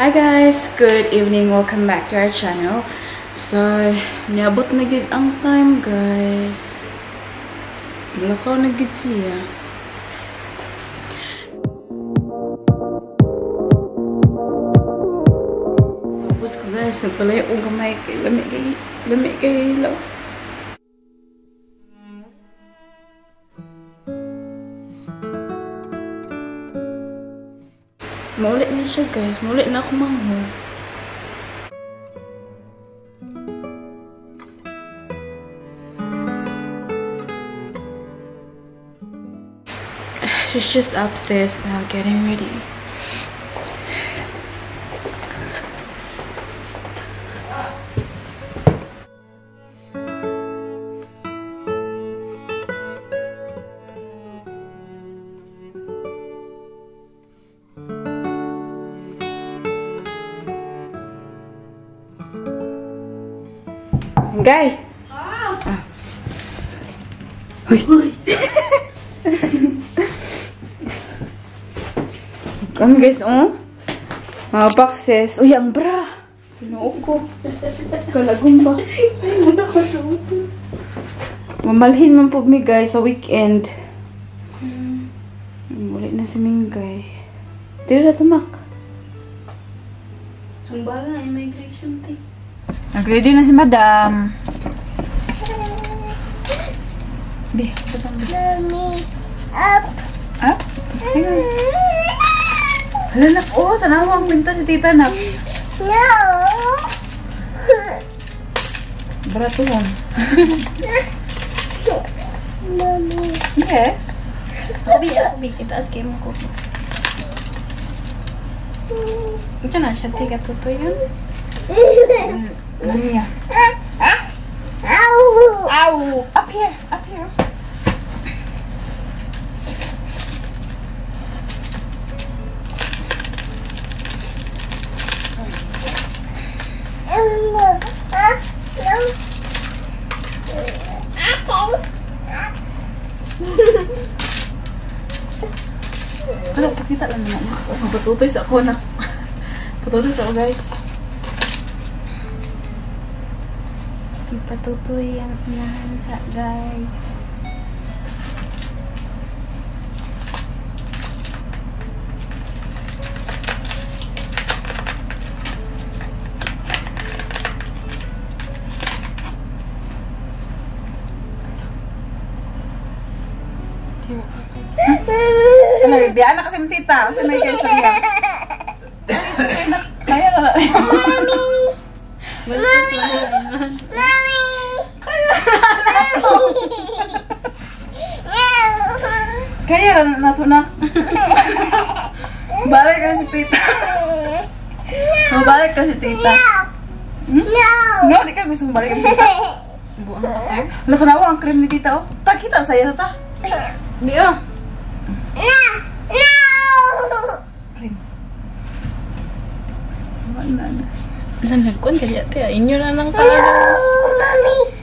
Hi guys! Good evening! Welcome back to our channel. So, niabot na gid ang time, guys. Mulakaw na gid siya. Tapos ko guys, nagpalayo ko gamay kay lami kay hilaw. Maulit na siya guys. Maulit na ako mangho. She's just upstairs now getting ready. Guy. Ah. Uy. Uy. Kami guys, oh. Mga boxes. Uy, ang bra. Pinuo ko. Kalagumba. Ay, muna ko sa uto. Mamalhin man po mi guys sa weekend. Ulit na si Mingay. Tira na tumak. Sumbala, immigration thing. Nag-ready na si Madam. Bi, Mommy, up. Up? Hang on. Hala, nak. Oh, tanawa ang pinta si Tita, nak. No. Barato lang. Mommy. Okay. Ako, bi. Itaas kayo mo ko. Ito na siya, tiga tuto yun. Mia. Ow. Ow! Up here! Up here! Wala, pakita lang na. Mapatutoy sa ako na. Patutoy sa ako, guys. Patutoy ang inahan sa guys. Ano, biyaan na kasi mo tita. Kasi may kayo sa niya. Kaya na. Mommy. Mommy. Mommy. Kaya na to na. Balik ka si tita. Mabalik ka si tita. No. No, di ka gusto mabalik si tita. Wala, tanawa ang cream ni tita, oh. Ta, kita sa'yo ta. Di, oh. No. No. Cream. Wala na. Nagkon kaya te. Inyo na lang talaga. No, Mommy.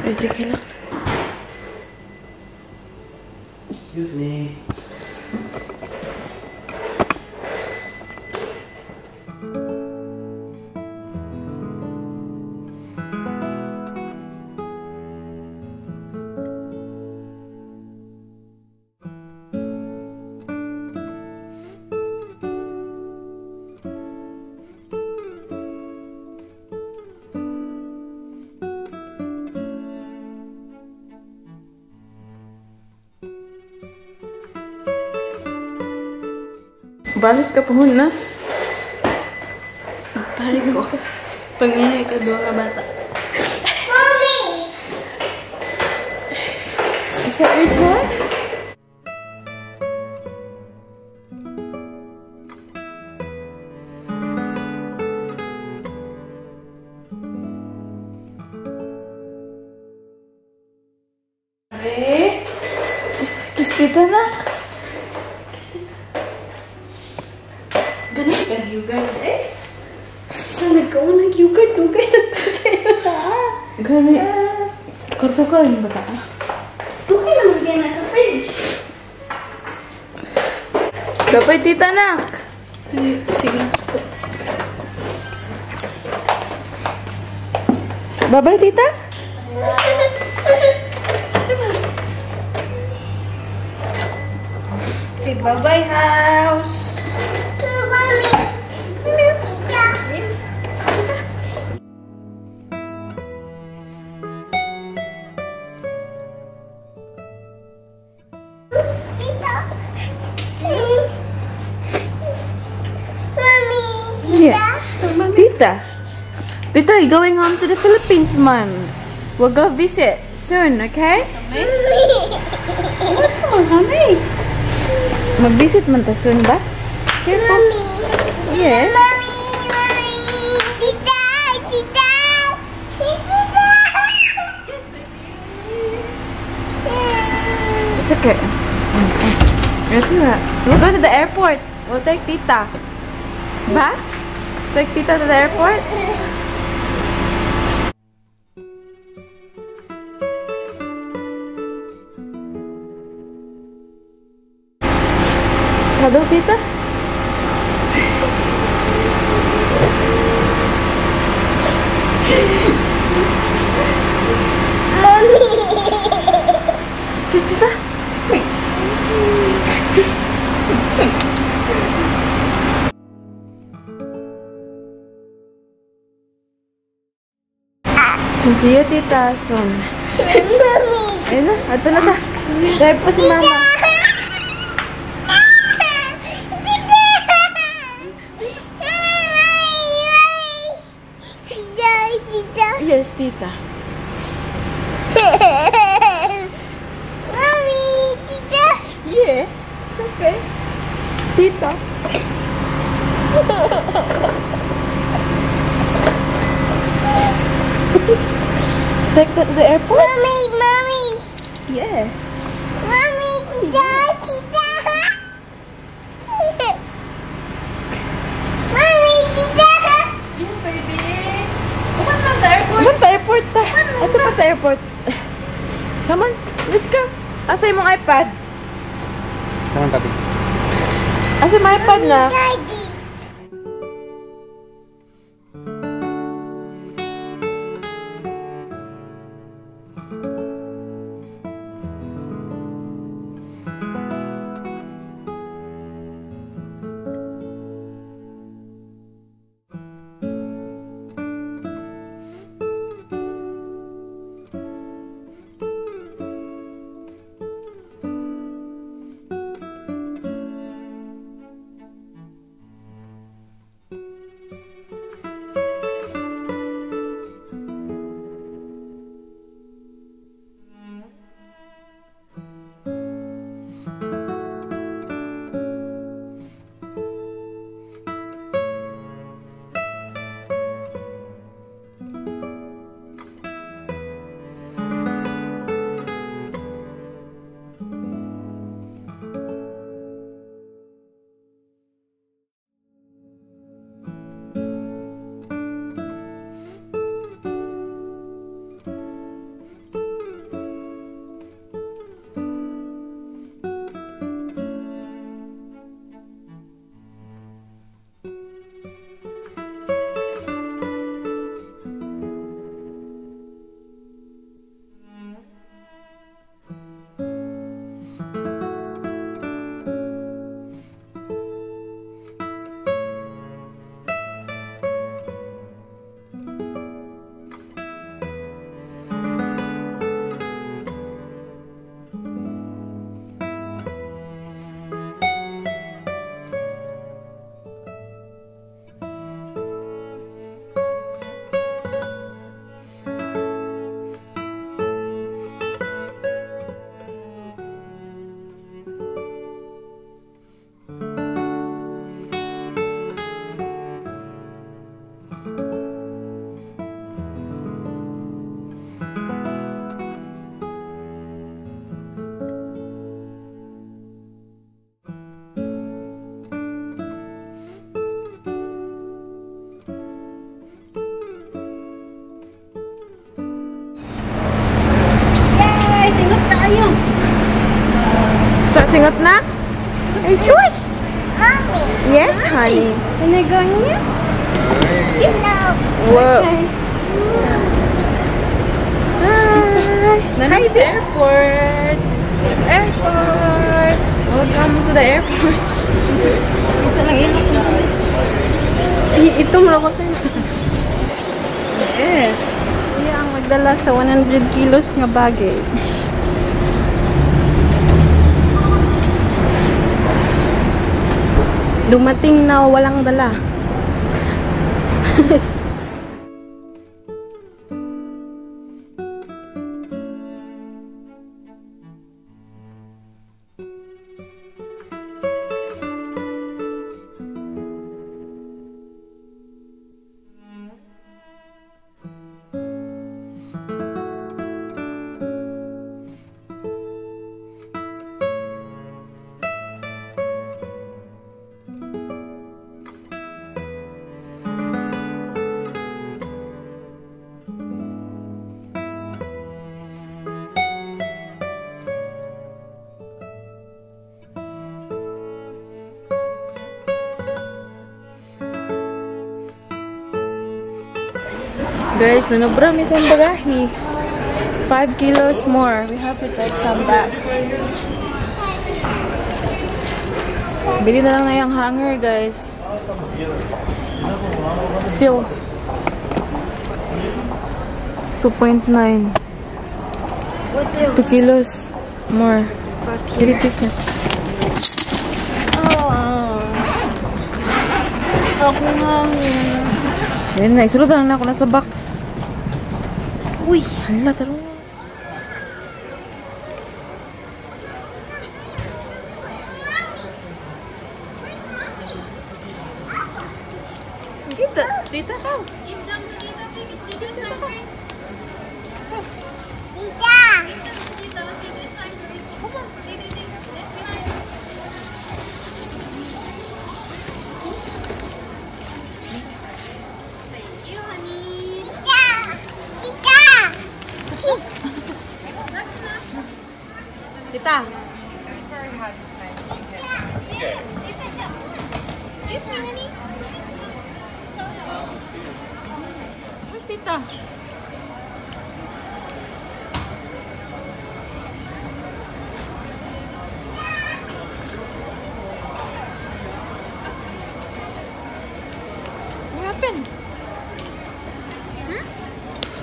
Sige lang. Excuse me. Balik ka po na. Pare ko. Pag-ihay ka doon ka bata. Mommy! Is that your toy? Hey. Kiss tita na. Ganun ka yogurt eh. Sa nagkaunang yogurt, dugay na kayo. Gani. Karto ka rin ba ta? Dugay naman kayo na sa fridge. Bye-bye, tita nak. Sige. Bye-bye, tita. Say bye-bye, house. Yeah. Tita. Tita, you're going home to the Philippines, man. We'll go visit soon, okay? Mommy. Mag-visit man ta soon ba? Careful. Yes. Mommy, mommy, tita, tita, tita. It's okay. Let's do that. We'll go to the airport. We'll take tita. Ba? Take tita to the airport? Cuddle tita? Mommy. Kiss tita? See you, tita, soon. Mommy. Ayun na, ato na ta. Drive po si mama. Yes, tita. Mommy, tita. Yeah, it's okay. Tita. Take that to the airport? Mommy, mommy. Yeah. Mommy, tita, tita. Mommy, tita. Yeah, baby. Come on, the airport. Come on, pa airport ta. Ito pa sa airport. Come on, let's go. Asa yung mong iPad? Come on, papi. Asa yung iPad na? Daddy. Push. Mommy. Yes, honey. Can I go in here? No. Whoa. Okay. Hi. Nanay sa airport. Airport. Welcome to the airport. Ito lang yun. Ito mo ako tayo. Yes. Iya ang magdala sa 100 kilos nga baggage. Dumating na walang dala. Guys, nanobra mi sa bagahe. 5 kilos more. We have to take some back. Bili na lang na yung hanger, guys. Still. 2.9. 2 kilos more. Dili tita. Oh. Ako nga. Yan na, isulod na lang ako na sa box. Uy! Hala, tarong. Tita, tita ka. Tita. Tita. Tita. Tita. Excuse me, honey. Where's tita? What happened? Hmm?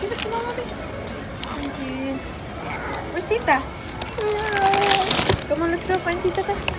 Tita, come on, baby. Thank you. Where's tita? Come on, let's go find tita. Ta.